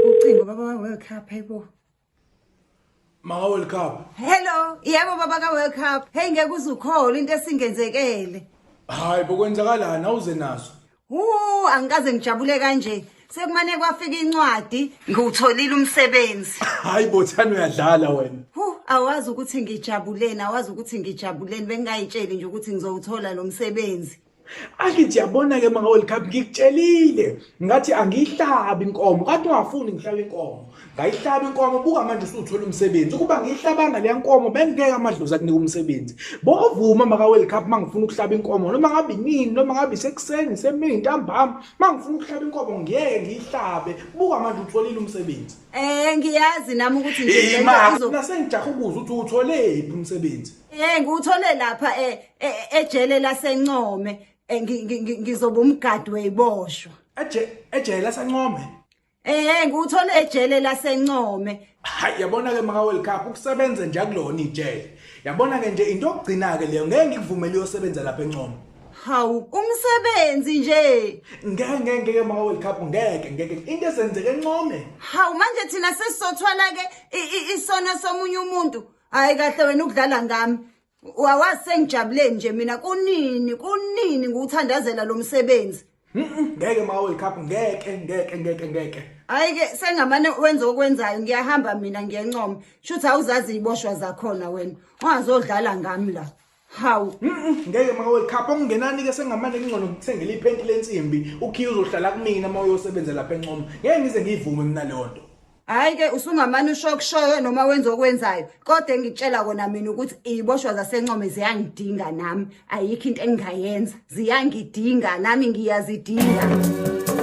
Ucingo baba wa World Cup hayibo. Maka World Cup. Hello, yebo baba ka World Cup. Hey ngeke uzukhole into esingenzekele. Hayi bokwenzakalani awuze naso. Hu angikaze ngijabule kanje. Sekumane kwafika incwadi, ngiwutholile umsebenzi. Hayi bothani uyadlala wena. Hu awazi ukuthi ngijabuleni, awazi ukuthi ngijabuleni bengingayitsheli nje ukuthi ngizowuthola lo msebenzi. Angithi yabona ke maka World Cup ngikutshelile ngathi angiyihlabi inkomo kade ungafuni ngihlabe inkomo ngayihlaba inkomo buka manje usuthola umsebenzi ukuba ngiyihlabanga leya nkomo bengeke amadlozi akunika umsebenzi bovuma maka World Cup mangifuna ukuhlaba inkomo noma ngabe nini noma ngabe sekuseni semini ntambama mangifuna ukuhlaba inkomo ngiyeke ngiyihlabe buka manje utholile umsebenzi. Eh ngiyazi nami ukuthi nje lento izo Nasengijaha ukuzwa ukuthi utholephi umsebenzi. Eh ngiwuthole lapha eh, eh ejele laseNcome eh, ngizoba umgadi weyiboshwa. Eje ejele laseNcome. Eh ngiwuthole ejele laseNcome. Hayi yabona ke maka World Cup ukusebenza nje akulona ijele. Yabona ke nje into yokugcina ke leyo ngeke ngikuvumele uyosebenza lapha eNcome. Hawu umsebenzi nje. Ngeke ngeke ngeke maka World Cup ngeke ngeke into ezenzeke eNcome. Hawu manje thina sesizothwala ke isono somunye umuntu. Hayi kahle wena ukudlala ngami. Wawazi sengijabule nje mina kunini kunini ngiwuthandazela lo msebenzi. Ngeke ma World Cup ngeke ngeke ngeke ngeke. Hayi ke sengamane wenza okwenzayo ngiyahamba mina ngiyencoma. Shuthi awuzazi iboshwa zakhona wena. Ungazodlala ngami la. Hawu. Ngeke ma World Cup okungenani ke sengamane kungcono ngikuthengele iphenti lensimbi ukhiye uzohlala kumina uma uyosebenza lapha encoma. Ngeke ngize ngiyivume mina leyo nto. Hayi ke usungamane usho okushoyo noma wenza okwenzayo kodwa engikutshela kona mina ukuthi iziboshwa zaseNcome ziyangidinga nami ayikho into engingayenza ziyangidinga nami ngiyazidinga.